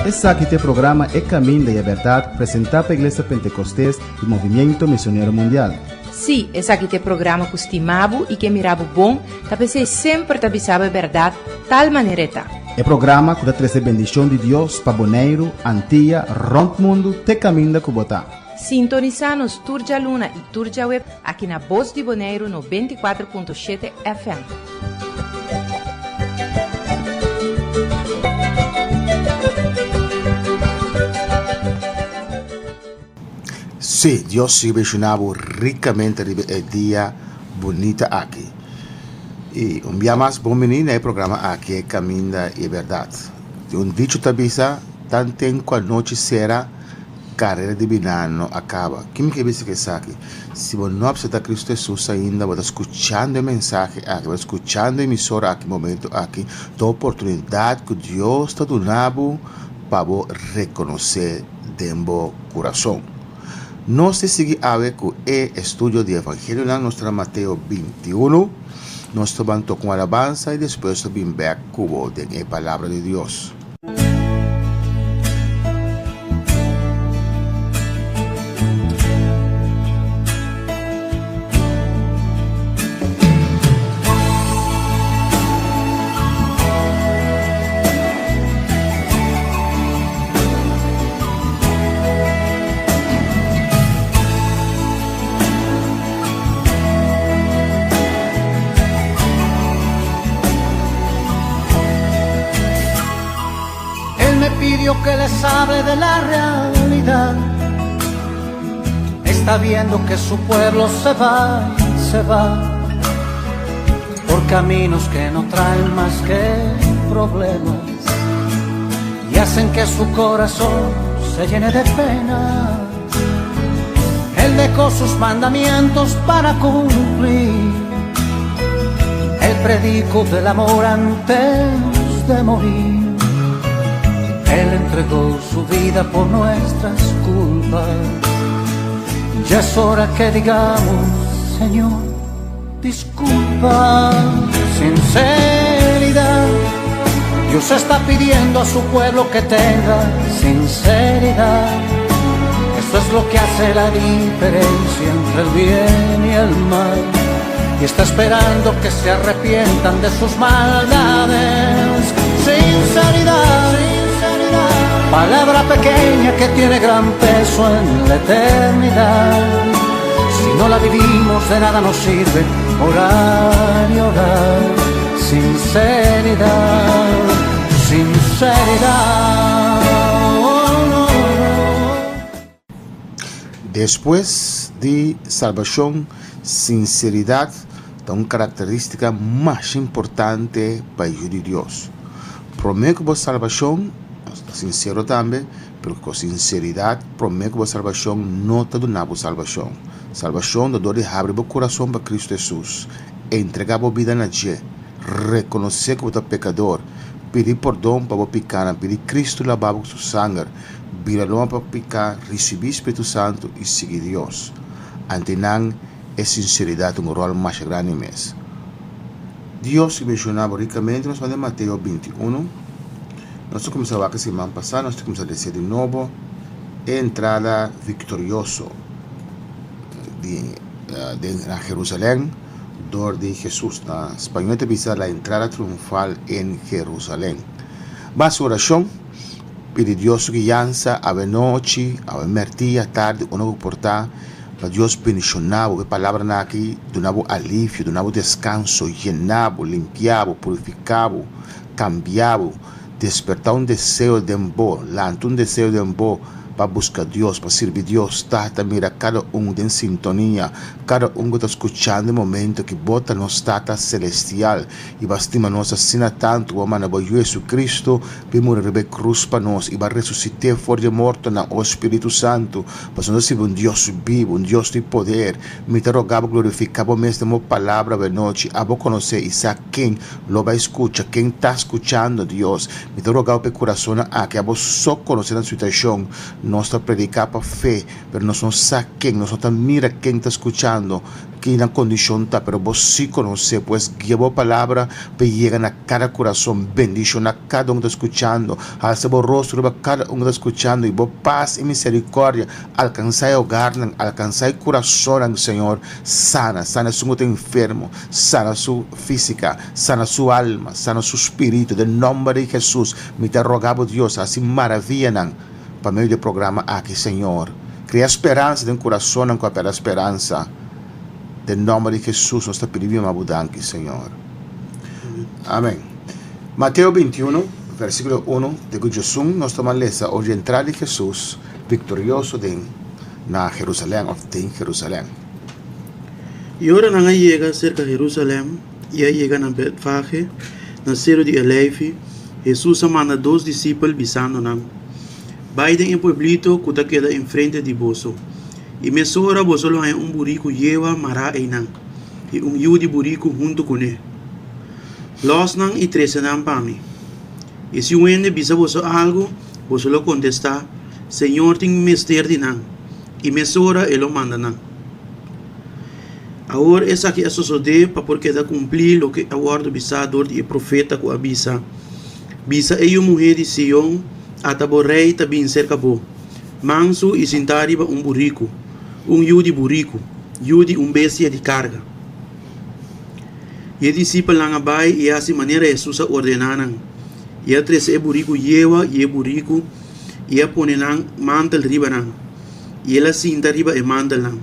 Esaki ta e programa E Caminda y e Berdad presenta pa Iglesia Pentecostes y Movimiento Misionero Mundial. Sí, esaki ta e programa cu stima bo y ke mira bo bon, ta p'esey semper ta bisa bo e berdad tal manera e ta. E programa cu ta trece bendicion di Dios pa Boneiru, Antia, rond mundo te caminda cu bo ta. Sintonisá nos tur djaluna i tur djaweb aki na Bos di Boneiru 94.7 FM. Sí, Dios sigui benshoná bo rikamente riba e dia bunita aki. I un bia mas bon bini na e programa aki E Kaminda i e Bèrdat. Tin un dicho ta bisa, Tanten ku anochi sera, Karera di bida no a kaba. Ki mi ke bisa ku esaki? Si bo no apseptá Kristu Hesus ainda, bo ta skuchando e mensahe aki, bo ta skuchando e emisora aki momentu aki, ta un oportunidat ku Dios ta duna bo pa bo rekonosé den bo kurason. Nos ta sigui awe ku e estudio di Evangelionan. Nos ta na Mateo 21. Nos ta ban toka un alabansa i despues ta bin bèk ku bo den e Palabra di Dios. Él me pidió que les hable de la realidad. Está viendo que su pueblo se va y se va por caminos que no traen más que problemas y hacen que su corazón se llene de pena. Él dejó sus mandamientos para cumplir. Él predicó del amor antes de morir. Él entregó su vida por nuestras culpas. Ya es hora que digamos, Señor, disculpa. Sinceridad. Dios está pidiendo a su pueblo que tenga sinceridad. Eso es lo que hace la diferencia entre el bien y el mal. Y está esperando que se arrepientan de sus maldades. Sinceridad, sinceridad. Palabra pequeña que tiene gran peso en la eternidad. Si no la vivimos, de nada nos sirve orar y orar. Sinceridad, sinceridad. Despues di salbashon, sinseridat ta un karakterístika masha importante pa e yu di Dios. Promé ku bo salbashon, nos ta sinsero tambe, pero ku sinseridat promé ku bo salbashon no ta duna bo salbashon. Salbashon ta dor di habri bo kurason pa Kristu Hesus, entregá bo bida na dje, rekonosé ku bo ta pekador, pidi pordon pa bo pikánan, pidi Kristu laba bo ku su sanger, Bira loma pa piká, risibí Spiritu Santu i sigui Dios. Ante nan, e sinseridat ta un ròl masha grandi mes. Dios i menshoná bo rikamente nos manda Mateo 21. Nos ta kuminsá wak e siman pasá, nos ta kuminsá lesa di nobo e entrada viktorioso di den na Jerusalèm dor di Hesus. Na spañol ta bisa la entrada triunfal en Jerusalèm. Bas orashon. Pidi Dios su guiansa awe nochi, awe merdia, tardi, unda bo por ta, pa Dios bendiciona bo. E palabranan aki duna bo alivio, duna bo descanso, yena bo, limpia bo, purifica bo, cambia bo, desperta un deseo den bo, lanta un deseo den bo pa busca Dios, pa sirbi Dios. Tata, mira cada un den sintonia, cada un cu ta scuchando e momento aki, bo ta nos Tata Celestial y bo a stima nos asina tanto cu bo a manda bo Yu Jesucristo Bin muri riba e krus pa nos i ba resusit'é for di e mortonan, o Spiritu Santu, pasobra nos ta sirbi un Dios bibu, un Dios di poder. Mi ta roga bo glorifiká bo mes den bo palabra awe-nochi. Abo konosé i sa ken lo bai skucha, ken ta skuchando, Dios. Mi ta roga bo pa e kurasonnan aki, abo so konosé nan situashon. Nos ta prediká pa fe, pero nos no sa ken, nos no ta mira ken ta skuchando, ki nan kondishon ta, pero bo sí konosé. Pues guia bo palabra pa e yega na kada kurason. Bendishoná kada un ku ta skuchando. Halsa bo rostro riba kada un ku ta skuchando i bo pas i miserikòrdia alkansá e hogarnan, alkansá e kurasonnan, Señor. Sana, sana esun ku ta enfermo, sana su físika, sana su alma, sana su spiritu. Den nòmber di Hesus mi ta roga bo Dios, hasi maravianan pa medio di e programa aki, Señor. Krea speransa den kurasonnan ku a pèrdè speransa. Den nòmber di Hesus nos ta pidi mi ama bo danki, Señor. Amen. Mateo 21, versíkulo 1 te ku djesun nos ta lesa ora di entrada di Hesus viktorioso den na Jerusalèm òf den Jerusalèm. I ora nan a yega serka Herusalèm i a yega na Betfage, na seru di Oleifi, Hesus a manda dos disipel bisando nan, Bai den e pueblito ku ta keda enfrente di boso, i mesora boso lo haña un buriku yewa mará einan, i un yu di buriku huntu kuné. Lòs nan i trese nan pa mi. I si un hende bisa boso algu, boso lo kontestá, Señor tin mester di nan, i mesora e lo manda nan. Awor esaki a sosodé pa por keda kumplí loke a wòrdu bisá dor di e profeta ku a bisa, Bisa e yu muhé di Sion, Ata bo rei ta bin serka bo, mansu i sintá riba un buriku, un yu di buriku, yu di un bestia di karga. I e disipelnan a bai i a hasi manera Hesus a ordená nan, i a trese e buriku yewa i e buriku, i a pone nan mantel riba nan, i el a sinta riba e mantelnan.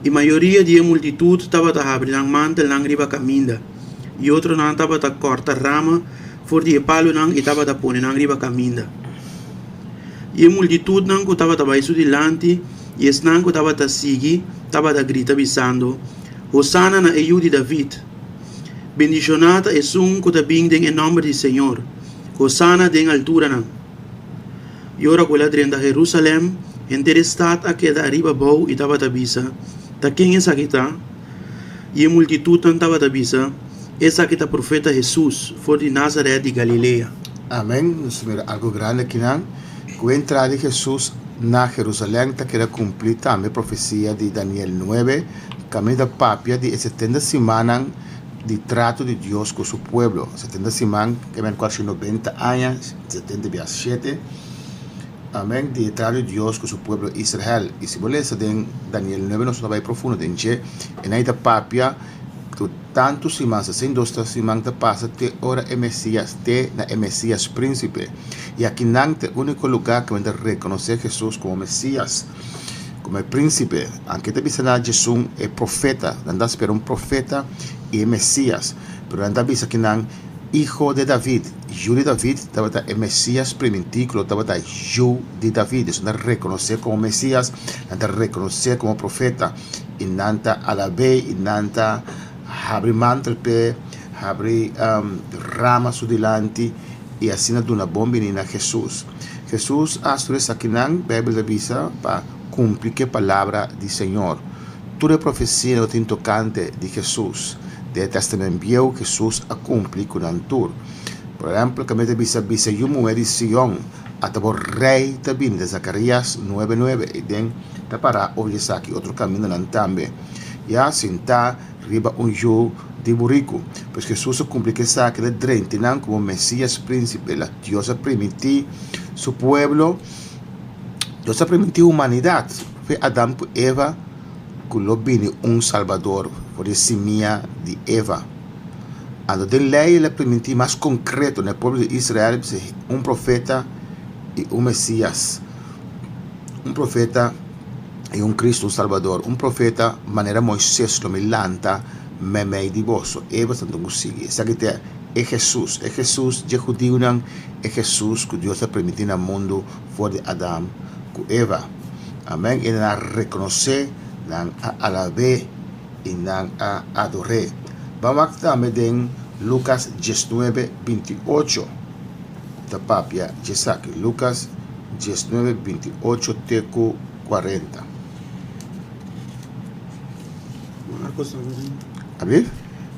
I mayoria di e multitut tabata habri nan mantelnan riba kaminda, i otronan tabata kòrta rama for di e palunan i tabata pone nan riba kaminda. I e multitutnan ku tabata bai su dilanti i esnan ku tabata sigui tabata grita bisando, Hosana na e Yu di David! Bendishoná ta esun ku ta bin den e nòmber di Señor! Hosana den alturanan! I ora ku el a drenta Herusalèm, henter e stat a keda ariba abou i tabata bisa, Ta ken esaki ta? I e multitutnan tabata bisa, Esaki ta profeta Hesus, for di Nazaret di Galilea. Amen. Nos ta mira algu grandi akinan, ku e entrada di Hesus na Herusalèm ta keda kumpli tambe profesia di Daniel nuebe, kaminda ta papia di e setenta simannan di trato di Dios ku su pueblo. Setenta siman ke men kuarsha nobenta aña, setenta bias shete, amen, di e trato di Dios ku su pueblo Israel. I si bo lesa den Daniel nuebe nos no ta bai profundo den dje, e nan ta papia ku tantu siman, 62 ta siman ta pasa te ora e Mesias, te na e Mesias Prínsipe. I akinan ta e úniko lugá ku men ta rekonosé Hesus komo Mesias. Como e principe, anke ta bisa na Jesús e profeta, nan ta spera un profeta y e Mesías, pero nan ta bisa ki nan hijo de David, yu di David tabata e Mesías primintí ku lo tabata yu di David, eso nan ta rekonosé komo Mesías, nan ta rekonosé komo profeta y nan ta alab'é y nan ta habri mantel p'e, habri rama su dilanti y asina duna bon bini na Jesús. Hesus a hasi tur esakinan, Beibel ta bisa, pa kumpli ku e palabra di Señor. Tur e profesianan ku tin tokante di Hesus den e Tèstamènt Bieu, Hesus a kumpli ku nan tur. Por ehèmpel, kaminda ta bisa, Bisa yu muhé di Sion, ata bo Rei ta bini, den Zakarias nuebe nuebe, i den ta pará over di esaki otro kamindanan tambe. Ya sintá riba un yu di buriku. Pues Hesus a kumpli ku esaki, el a drenta nan komo Mesias Prínsipe. La Dios a primintí su pueblo, Dios a primintí humanidat, fe Adam ku Eva, ku lo bini un Salbador for di e simia di Eva. Anto den lei el a primintí mas konkreto na e pueblo di Israel, bisa un profeta i un Mesias. Un profeta i un Cristo, un Salbador, un profeta manera Moises lo mi lanta meimei di boso. E bastante ku sigui. Esaki ta e Jesus, e Jesus dje hudiunan, e Jesus ku Dios a permití na mundu for di Adam ku Eva. Amen. I nan a rekonosé, nan a alab'é i nan a ador'é. Ban wak tambe den Lukas diesnuebe 28. Ta papia djesaki. Lukas 19, 28 te ku 40. Marcos tambe. Abi?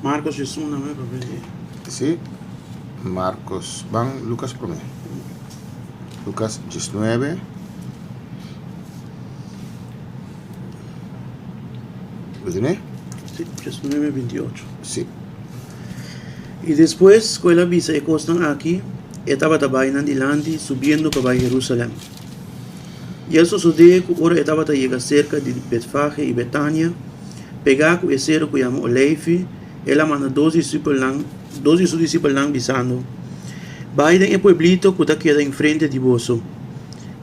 Marcos 11 tambe papia di. Si. Marcos, ban Lucas promé. Lucas 19. Bo tene? Si, 19, 28. Si. I despues ku el a bisa e kosnan aki, e tabata bai nan dilanti, subiendo pa bai Herusalèm. I a sosodé ku ora e tabata yega serka di Betfage i Betania, pegá ku e seru ku yama Oleifi, el a manda dos disipelnan, dos di su disipelnan, bisando, Bai den e pueblito ku ta keda enfrente di boso,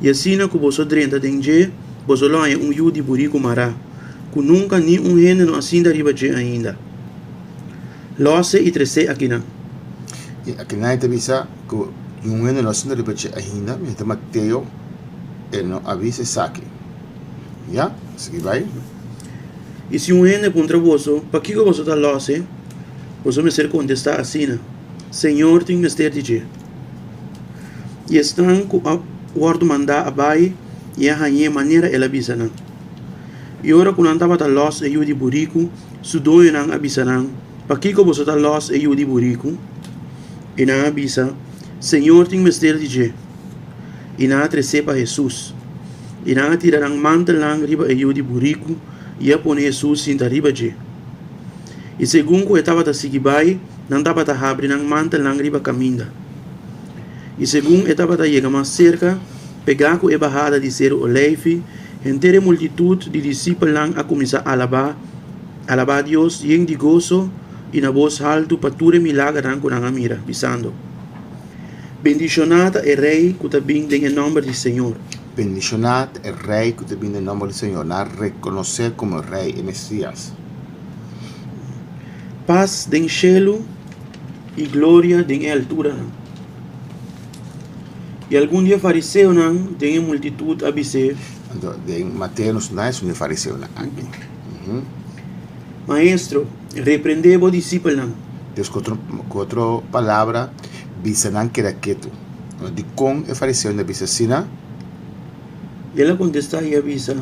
i asina ku boso drenta den dje, boso lo haña un yu di buriku mará, ku nunka ni un hende no a sinta riba dje ainda. Lòs'e i tres'é akinan. I akinan e ta bisa ku niun hende no a sinta riba dje ainda, mi ta Mateo e no a bisa esaki. Ya, sigui bai. I si un hende puntra boso, Pakiko boso ta lòs'e? Boso mester kontestá asina, Señor tin mester di dje. I esnan ku a wòrdu mandá a bai i a hañ'é manera el a bisa nan. I ora ku nan tabata lòs e yu di buriku, su doñonan a bisa nan, Pakiko boso ta lòs e yu di buriku? I nan a bisa, Señor tin mester di dje. I nan a tres'é pa Hesus. I nan a tira nan mantelnan riba e yu di buriku i a pone Hesus sinta riba dje. I segun ku e tabata sigui bai, nan tabata habri nan mantelnan riba kaminda. I segun e tabata yega mas serka, pegá ku e bahada di Seru Oleifi, henter e multitut di disipelnan a kuminsá alabá, alabá Dios yen di goso i na bos haltu pa tur e milagernan ku nan a mira, bisando, Bendishoná ta e Rei ku ta bin den e nòmber di Señor! Bendishoná ta e Rei ku ta bin den nòmber di Señor! Nan a rekonosé komo Rei, e Mesías. Pas den shelu i gloria den e alturanan. I algun di e fariseonan den e multitut a bis'é. Anto den Mateo nos no haña esun di e fariseonan aki. Maestro, reprendé bo disipelnan. Dios ku otro ku otro palabra bisa nan keda ketu. Dikon e fariseonan a bisa asina? El a kontestá i a bisa,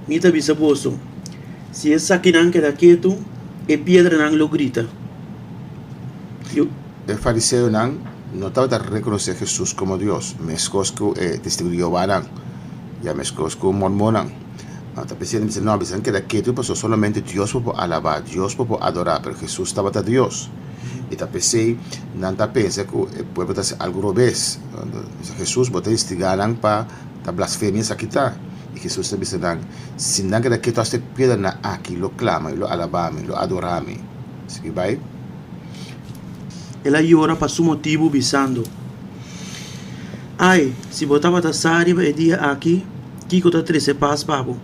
Mi ta bisa boso, si esakinan keda ketu, e piedranan lo grita. E fariseonan no tabata rekonosé Hesus komo Dios, meskos ku e Testigu di Jehovanan, ya meskos ku mormonnan. Nan ta pensa, nan bisa, No, bisa nan keda ketu pasobra solamente Dios bo por alabá, Dios bo por adorá, pero Hesus tabata Dios. I ta p'esei nan ta pensa ku e pueblo ta hasi algu robes. Bisa Hesus, bo ta instigá nan pa ta blasfemia esaki ta. I Hesus ta bisa nan, Si nan keda ketu hasta e piedranan aki lo klama i lo alabá mi, lo adorá mi. Sigui bai. El a yora pa su motibu, bisando, Ai, si bo tabata sa riba e dia aki kiko ta trese pas pa bo!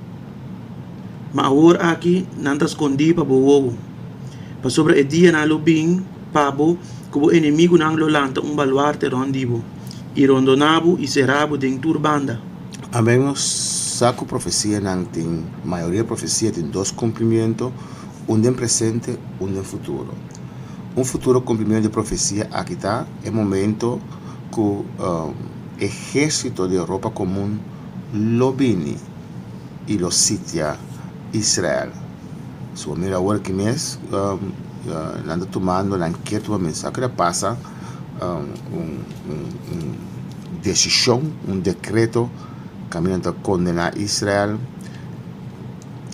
Ma awor aki nan ta skondí pa bo wowo, pasobra e dianan lo bin pa bo ku bo enemigunan lo lanta un baluarte rònt di bo i rondoná bo i será bo den tur banda. Amen nos sa ku profesianan tin mayoria profesia tin dos kumplimiento un den presente un den futuro un futuro kumplimiento di profesia aki ta e momento ku ehérsito di Europa komun lo bini i lo sitia Israel so bo mira awor aki mes nan ta tumando nan kier tuma mesa ke ta pasa un desishon un dekreto kaminda ta kondena Israel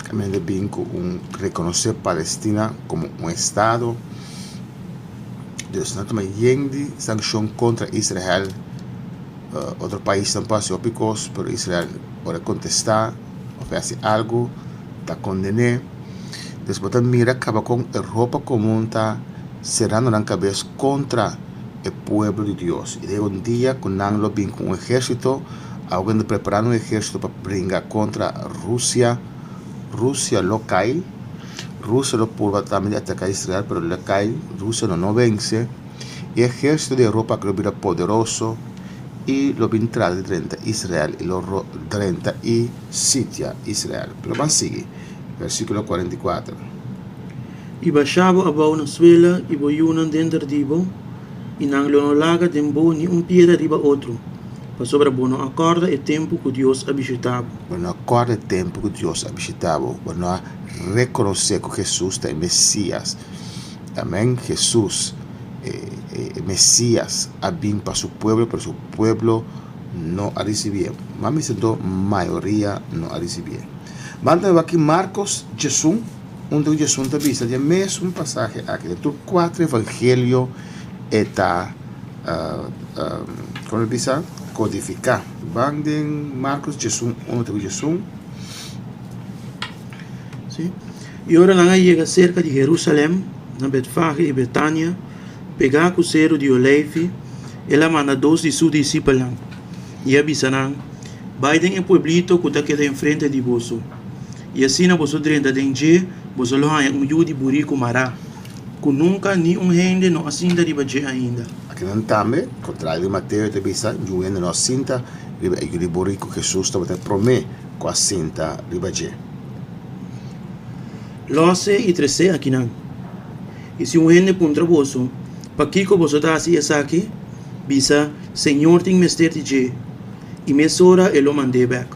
kaminda ta bin ku un rekonosé Palestina komo un estado dus nan tuma yen di sankshon kontra Israel otro paisnan por hasi hopi kos pero Israel ora e kontestá òf e hasi algu ta konden'é dus bo ta mira kaba kon Europa komun ta serando nan kabes kontra e pueblo di Dios i den un dia ku nan lo bin ku un ehérsito awor nan ta preparando un ehérsito pa bringa kontra Rusia Rusia lo kai Rusia lo purba tambe di ataka Israel pero lo kai Rusia lo no vense e ehérsito di Europa lo bira poderoso i lo bin trata di drenta Israel i lo drenta i sitia Israel pero ban sigui versíkulo 44. I basha bo abou na suela i bo yunan denter di bo, i nan lo no laga den bo ni un piedra riba otro, pasobra bo no a kòrda e tempu ku Dios a bishitá bo. Bo no a kòrda e tempu ku Dios a bishitá bo. Bo no a rekonosé ku Hesus ta e Mesías. Amèn. Hesus, e Mesías, a bin pa su pueblo, pero su pueblo no a risibié. Mas mi sentó mayoria no a risibié. Ban tambe wak Markos 11. 1 te ku 11 ta bisa di e mesun pasahe aki. Den tur kuater evangelio e ta komo ta bisa kodifiká. Ban den Markos 11, 1 te ku 11. Sí. I ora nan a yega serka di Herusalèm, na Betfage i Betania, pegá ku seru di Oleifi, el a manda dos di su disipelnan i a bisa nan, Bai den e pueblito ku ta keda enfrente di boso, i asina boso drenta den dje, boso lo haña un yu di buriku mará, ku nunka ni un hende no a sinta riba dje ainda. Akinan tambe, kontrario di Mateo, e ta bisa, Niun hende no a sinta riba e yu di buriku, Hesus tabata e promé ku a sinta riba dje. Lòs'e i tres'é akinan. I si un hende puntra boso, Pakiko boso ta hasi esaki? Bisa, Señor tin mester di dje, i mesora e lo mand'é bèk.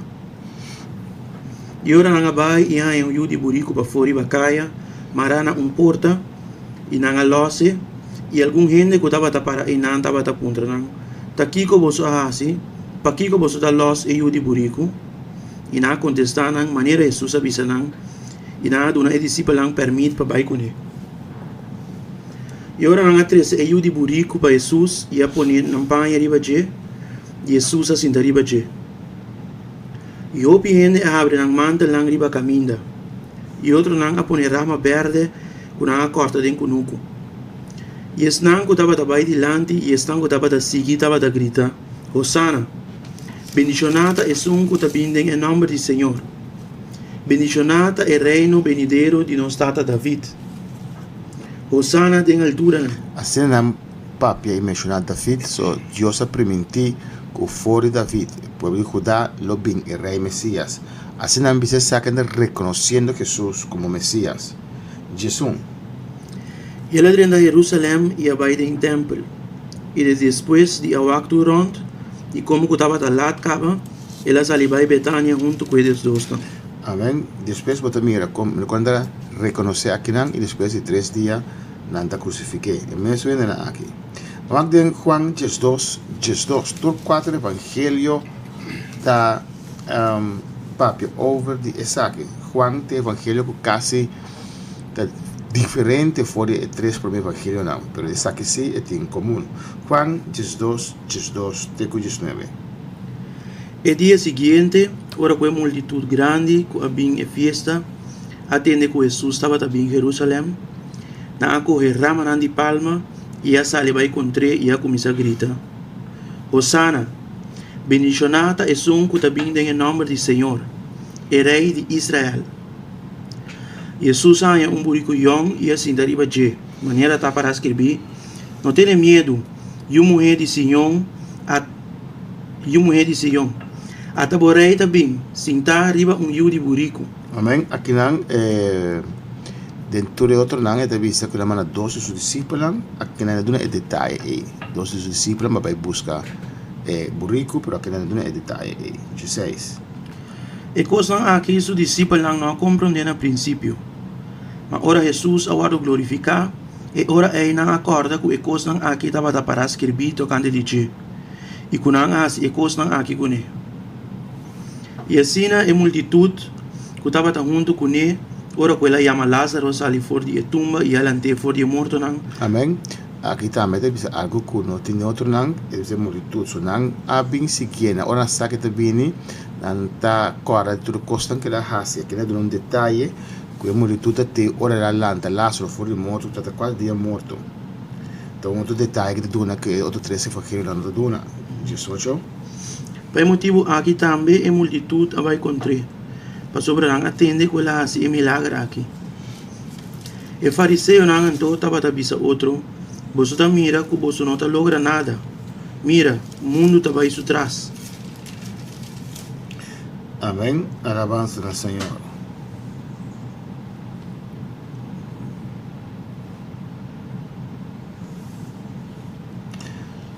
I ora nan a bai i haña un yu di buriku pafó riba kaya, mará na un porta, i nan a lòs'e, i algun hende ku tabata para einan tabata puntra nan, Ta kiko boso a hasi? Pakiko boso ta lòs e yu di buriku? I nan a kontestá nan manera Hesus a bisa nan, i nan a duna e disipelnan pèrmit pa bai kuné. I ora nan a trese e yu di buriku pa Hesus i a pone nan paña riba dje, i Hesus a sinta riba dje. I hopi hende a habri nan mantelnan riba kaminda, i otronan a pone rama bèrdè ku nan a kòrta den kunuku. I esnan ku tabata bai dilanti i esnan ku tabata sigui tabata grita, Hosana! Bendishoná ta esun ku ta bin den e nòmber di Señor! Bendishoná ta e reino benidero di nos tata David! Hosana den alturanan! Asina nan papia i menshoná David, so Dios a primintí ku for di David, e pueblo di Judá, lo bin e Rei Mesías. Asina nan bisa esaki nan rekonosiendo Hesus komo Mesías. 11. El a drenta Herusalèm i a bai den tèmpel. I despues di a wak tur rònt, i komo ku tabata lat kaba, el a sali bai Betania huntu ku e diesdosnan. Amen. Despues bo ta mira kon lo nan ta rekonosé akinan i despues di tres dia nan ta krusifik'é. E mes wendenan aki. Wak den Juan 12, 12. Tur kuater evangelio ta papia over di esaki. Juan ta e evangelio ku kasi ta diferente for di e tres promé evangelionan, pero esaki sí e tin komun. Juan 12, 12 te ku 19. E dia siguiente, ora ku e multitut grandi ku a bin e fiesta a tende ku Hesus tabata bin Herusalèm, nan a kohe ramanan di palma i a sali bai kontr'é i a kuminsá grita, Hosana! Bendishoná ta esun ku ta bin den e nòmber di Señor, e Rei di Israel! Hesus a haña un buriku yòn i a sinta riba dje, manera ta pará skirbí, No tene miedu, yu muhé di Sion, a yu muhé di Sion. Ata bo rei ta bin, sintá riba un yu di buriku. Amén. Akinan, e den tur e otronan e ta bisa ku el a manda dos di su disipelnan. Akinan e duna e detaye ei. Dos di su disipelnan a bai buska e buriku, pero akinan e duna e detaye ei. 16. E kosnan aki su disipelnan no a komprondé na prinsipio. Ma ora Hesus a wòrdu glorifiká, E ora ei nan a kòrda ku e kosnan aki tabata pará skirbí tokante di dje, i ku nan a hasi e kosnan aki kuné. I asina e multitut ku tabata huntu kuné ora ku el a yama Lázaro sali for di e tumba i a lant'é for di e mortonan. Amèn. Aki tambe ta bisa algu ku no tin den otronan, e bisa e multitut. So nan a bin siguié. Na ora nan sa ke ta bini, nan ta kòrda di tur e kosnan ku el a hasi. Aki nan a duna un detaye. Ku e multitut ta te ora el a lanta Lázaro for di morto ku tabata kuater dia morto. Ta un otro detaye ku ta duna ku e otro tres evangelionan no ta duna. 18. Pa e motibu aki tambe e multitut a bai kontr'é, pasobra nan a tende ku el a hasi e milager aki. E fariseonan anto tabata bisa otro, Boso ta mira ku boso no ta logra nada. Mira, mundu ta bai su tras. Amén. Alabansa na Señor.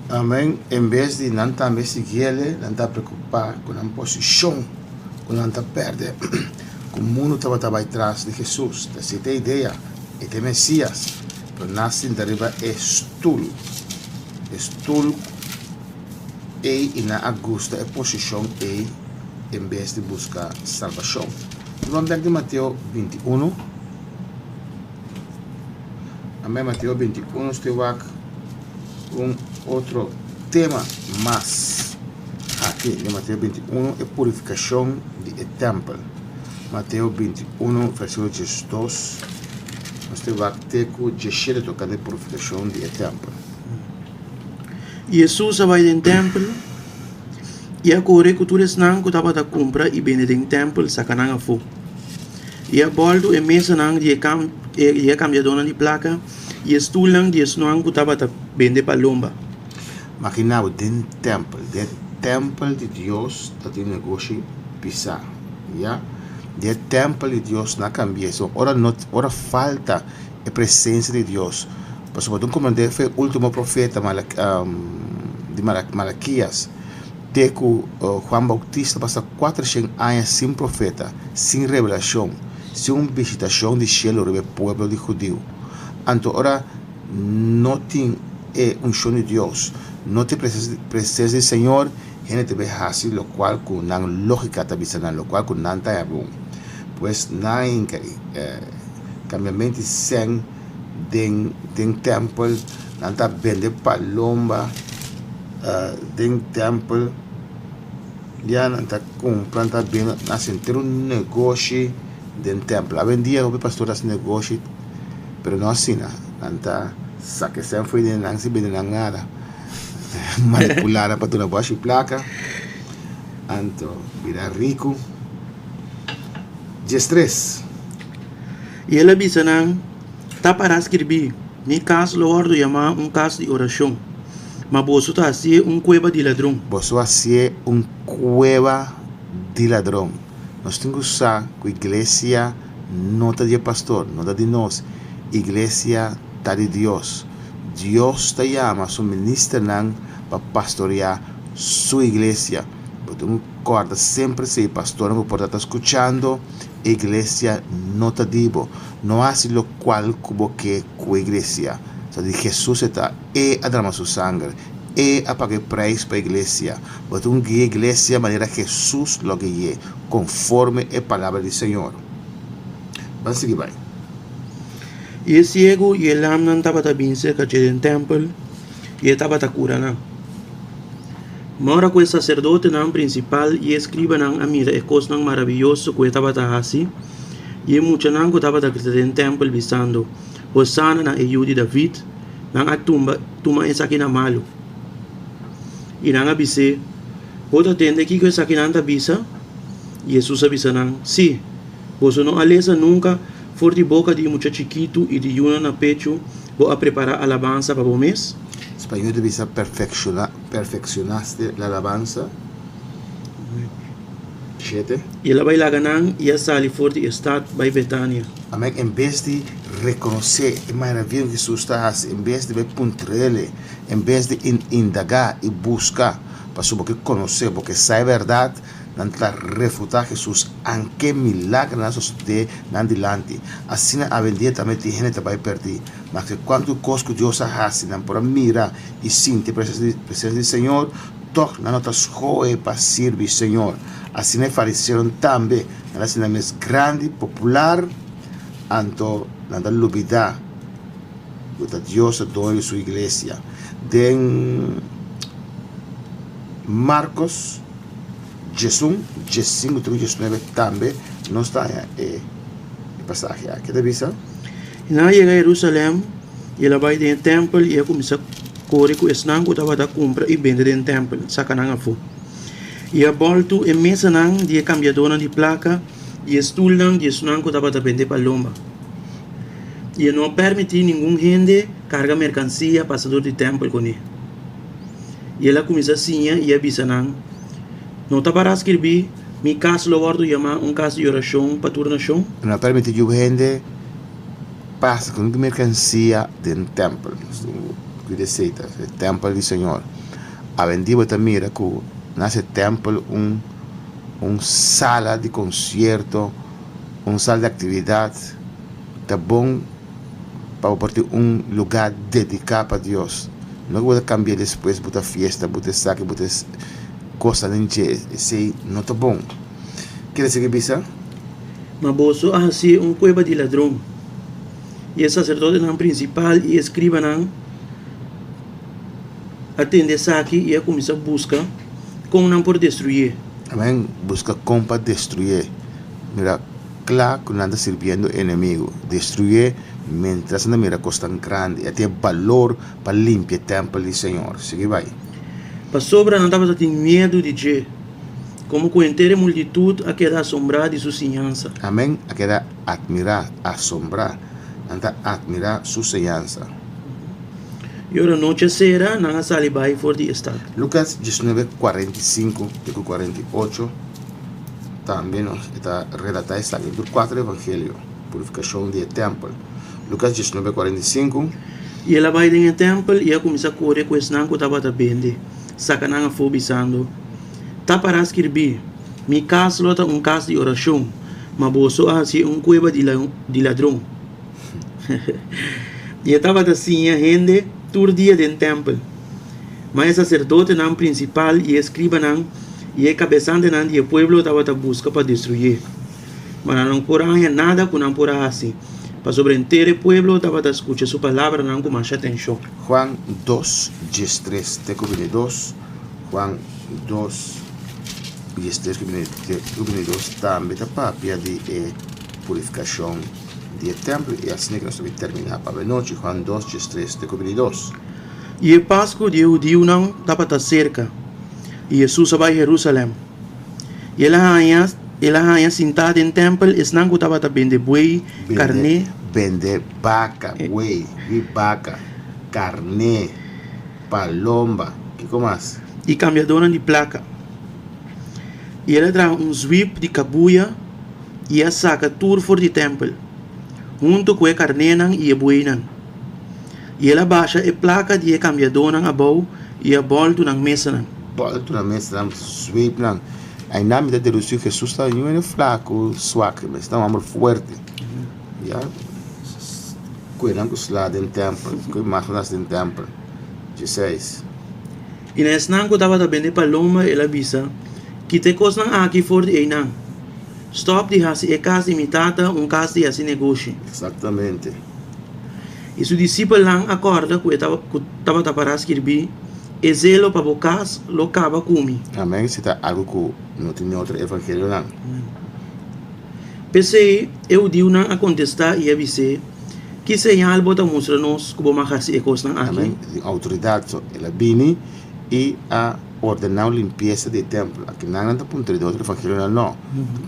Amén. En bes di nan tambe siguiele, nan ta preocupa cu nan posicion, cu nan ta perde, cu mundo tabata bay tras di Jesús. Ta si ta idea, e ta e Mesías, pero nan sinta riba e stoel, e stoel ei i nan a gusta e posishon ei en bes di buska salbashon. Nos ban bek di Mateo 21. Amèn Mateo 21 nos te wak un otro tema mas aki den Mateo 21 e purifikashon di e tèmpel. Mateo 21 versíkulo 12 nos te wak te ku 17 tokante purifikashon di e tèmpel. Hesus a bai den tèmpel i a kore ku tur esnan ku tabata kumpra i bende den tèmpel saka nan afó. I a bòltu e mesanan di e i e kambiadónan di plaka i e stulnan di esnan ku tabata bende palomba. Makina bo den tèmpel, den tèmpel di Dios ta tin negoshi pisá, ya. Den tèmpel di Dios nan a kambia eso. Ora no, ora falta e presensia di Dios, pasobra bo ta komprendé fe último profeta di Malakias te ku Juan Bautista pasa kuatershen aña sin profeta, sin revelashon, sin un bishitashon di shelu riba e pueblo di hudiu. Anto ora no tin e unshon di Dios, no tin presensia di Señor, hende ta bay hasi lokual ku nan lógika ta bisa nan, lokual ku nan ta haña bon. Pues nan a hinka kambiamenti sèn den den tèmpel, nan ta bende palomba den tèmpel, ya nan ta kumpra, nan ta bende, nan hasi henter un negoshi den tèmpel. Awendia hopi pastor ta hasi negoshi, pero no asina, nan ta saka e sèn for di nan sin bende nan nada, manipulá nan pa duna bòshi plaka, anto bira riku. 13. I el a bisa nan, Ta pará skirbí, Mi kas lo wòrdu yamá un kas di orashon, ma boso ta hasié un kueba di ladron. Boso hasié un kueba di ladron. Nos tin ku sa ku iglesia no ta di e pastor, no ta di nos. Iglesia ta di Dios. Dios ta yama su ministernan pa pastoriá su iglesia. Bo tin ku kòrda semper si e pastornan ku por ta ta skuchando, E iglesia no ta di bo. No hasi lokual ku bo ke ku e iglesia. Ta di Hesus e ta. E a drama su sanger. E a paga e preis pa e iglesia. Bo tin ku guia e iglesia manera Hesus lo gui'é, konforme e palabra di Señor. Ban sigui bai. I e siegu i e lamnan tabata bin serka dje den tèmpel, i e tabata kura nan. Ma ora ku e saserdotenan prinsipal i e eskribanan a mira e kosnan maravioso ku e tabata hasi, i e muchanan ku tabata grita den tèmpel bisando, Hosana na e Yu di David, nan a tumba tuma esaki na malu. I nan a bis'é, Bo ta tende kiko esakinan ta bisa? Hesus a bisa nan, Sí, boso no a lesa nunka, For di boka di mucha chikitu i di yunan na pechu bo a prepará alabansa pa bo mes? Spañol ta bisa perfecciona, perfeccionaste la alabanza. Shete. I el a bai laga nan i a sali for di e stat bai Betania. Amen. En bes di rekonosé e maravia ku Hesus ta hasi, en bes di bai puntr'el, en bes di indagá i buska pasobra bo ke konosé, bo ke sa e bèrdat, Nan ta refutá Hesus anke milagernan a sosodé nan dilanti. Asina awendia tambe tin hende ta bai pèrdí. Maske kuantu kos ku Dios a hasi nan por a mira i sinti e presensia di Señor, tòg nan no ta skohe pa sirbi Señor. Asina e fariseonan tambe, nan ta hasi nan mes grandi, popular, anto nan ta lubidá ku ta Dios ta doño di su iglesia. Den Markos. 11, 15 te ku 19 tambe nos ta haña e pasahe aki. Ta bisa. I nan a yega Herusalèm, i el a bai den e tèmpel i a kuminsá kore ku esnan ku tabata kumpra i bende den tèmpel, saka nan afó. I a bòltu e mesanan di e kambiadónan di plaka i e stulnan di esnan ku tabata bende palomba. I e no a pèrmití ningun hende karga merkansia pasa dor di tèmpel kuné. I el a kuminsá siña i a bisa nan, No ta pará skirbí, Mi kas lo wòrdu yamá un kas di orashon pa tur nashon? No a permití yu hende pasa ku ningun merkansia den tèmpel. Kuida esei ta e tèmpel di Señor. Awendia bo ta mira ku na hasi e tèmpel un un sala di konsierto, un sala di aktividat. Ta bon. pa bo por tin un lugá dediká pa Dios. No ku bo ta kambia despues, bo ta fiesta, bo ta esaki, bo ta kosnan dje, esei no ta bon. Kere sigui bisa? Ma boso a hasié un kueba di ladron. I e saserdotenan prinsipal i e eskribanan a tende esaki i a kuminsá buska kon nan por destruyé. Amèn, buska kon pa destruyé. Mira kla ku nan ta sirbiendo e enemigu. Destruyé miéntras nan ta mira kos tan grandi. E tin e balor pa limpia e tèmpel di Señor. Sigui bai. Pasobra nan tabata tin miedu di dje, komo ku henter e multitut a keda asombrá di su siñansa. Amèn, a keda atmirá, asombrá. Nan ta atmirá su siñansa. I ora nochi a sera, nan a sali bai for di e stat. Lukas 19, 45 te ku 48 tambe nos e ta relatá esaki den tur kuater evangelio, purifikashon di e tèmpel. Lukas 19, 45. I el a bai den e tèmpel i a kuminsá kore ku esnan ku tabata bende, saka nan afó, bisando, Ta pará skirbí, Mi kas lo ta un kas di orashon, ma boso a hasié un kueba di ladron. I e tabata siña hende tur dia den tèmpel. Ma e saserdotenan prinsipal i e eskribanan i e kabesantenan di e pueblo tabata buska pa destruyé. Ma nan no por a haña nada ku nan por a hasi, pasobra henter e pueblo tabata skucha su palabranan ku masha atenshon. Juan dos, diestres te ku bintidos, Juan dos, diestres ku bintidos tambe ta papia di e purifikashon di e tèmpel, i asina ku nos ta bin terminá pa abenochi, Juan dos, diestres te ku bintidos. I e Pasku di e hudiunan tabata serka, i Hesus a bai Herusalèm. I el a haña el a haña sintá den tèmpel esnan ku tabata bende buey, karné. Bende baka, buey, wi baka, karné, palomba, kiko mas? I kambiadónan di plaka. I el a traha un zwip di kabuya i a saka tur for di tèmpel, huntu ku e karnénan i e bueynan. I el a basha e plaka di e kambiadónan abou i a bòltu nan mesanan. Bòltu nan mesanan, zweep nan. Einan mi ta dedusí Hesus ta un hende flaku, swak, mester ta un hòmber fuerte. Ya, kue nan ku sla den tèmpel, kue mákinas den tèmpel. Dieseis. I na esnan ku tabata bende palomba el a bisa, Kita e kosnan aki for di einan. Stòp di hasi e kas di mi Tata un kas di hasi negoshi. Eksaktamente. I su disipelnan a kòrda ku e ku tabata pará skirbí, E zelo pa bo kas lo kaba ku mi. Amèn, si ta algu ku no tin den otro evangelionan. P'esei e hudiunan a kontestá i a bis'é, Ki señal bo ta mustra nos ku bo mag hasi e kosnan aki? Amèn, tin outoridat. So, el a bini i a ordená un limpiesa di e tèmpel. Akinan nan ta puntra di otro evangelionan no.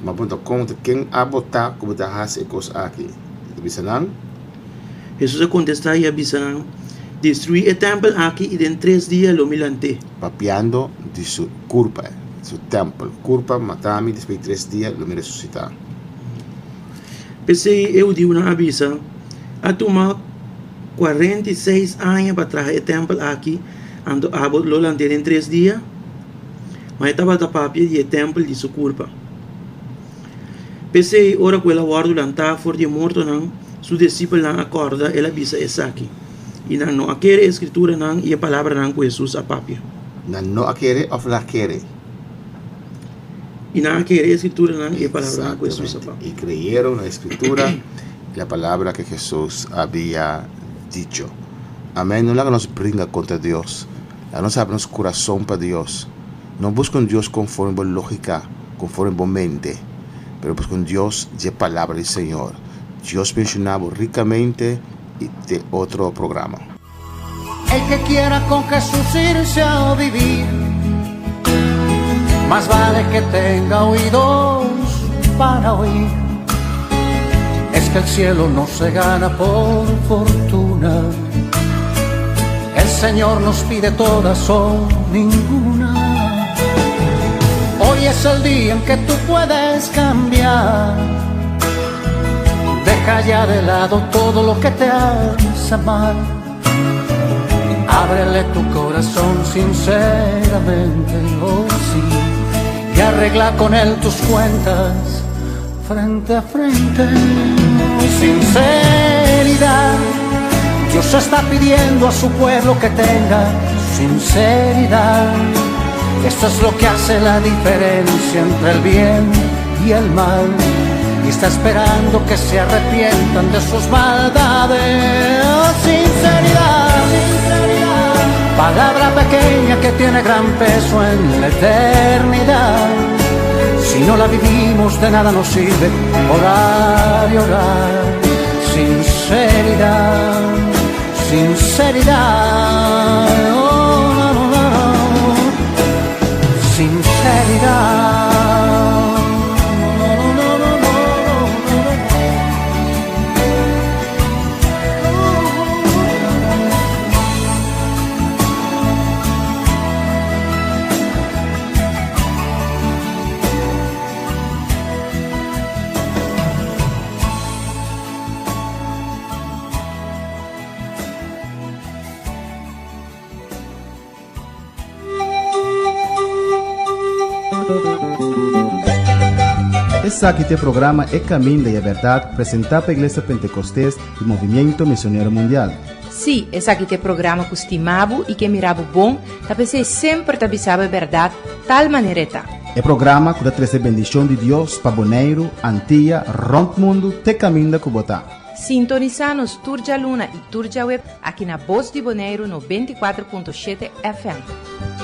Ma puntra kon ta ken a bo ta ku bo ta hasi e kos aki? E ta bisa nan. Hesus a kontestá i a bisa nan, Destruí e tèmpel aki i den tres dia lo mi lant'é. Papiando di su kurpa, su tèmpel, Kurpa, mata mi, despues di tres dia lo mi resusitá. P'esei e hudiunan a bisa, A tuma 46 aña pa traha e tèmpel aki, anto abo lo lant'é den tres dia? Ma e tabata papia di e tèmpel di su kurpa. P'esei, ora ku el a wòrdu lantá for di e mortonan, su disipelnan a kòrda el a bisa esaki, i nan no a kere e Skrituranan i e palabranan ku Hesus a papia. Nan no a kere òf nan a kere? I nan a kere e Skrituranan i e palabranan ku Hesus a papia. I kreyeron la Skritura i la palabra ke Hesus abia dicho. Amèn. No laga nos bringa kontra Dios. Laga nos habri nos kurason pa Dios. No buska un Dios konforme bo lógika, konforme bo mente, pero buska un Dios dje Palabra di Señor. Dios benshoná bo rikamente i te otro programa. El que quiera con Jesús irse a vivir, más vale que tenga oídos para oír. Es que el cielo no se gana por fortuna. El Señor nos pide todas o ninguna. Hoy es el día en que tú puedes cambiar. Deja ya de lado todo lo que te hace mal. Ábrele tu corazón sinceramente, oh sí, y arregla con él tus cuentas frente a frente. Sinceridad, Dios está pidiendo a su pueblo que tenga sinceridad. Esto es lo que hace la diferencia entre el bien y el mal. Y está esperando que se arrepientan de sus maldades. Sinceridad, sinceridad, palabra pequeña que tiene gran peso en la eternidad. Si no la vivimos, de nada nos sirve orar y orar. Sinceridad, sinceridad, oh, no, no, no. Sinceridad. No, no, no, no, no, no, no. Esaki ta e programa E Caminda y e Berdad, presenta pa Iglesia Pentecostes y Movimiento Misionero Mundial. Sí, esaki ta e programa ku stima bo i ke mira bo bon, ta p'esei semper ta bisa bo e bèrdat tal manera e ta. E programa ku ta trese bendishon di Dios pa Boneiru, Antia, rònt mundu te kaminda ku bo ta. Sintonisá nos tur djaluna i tur djaweps aki na Bos di Boneiru 94.7 FM.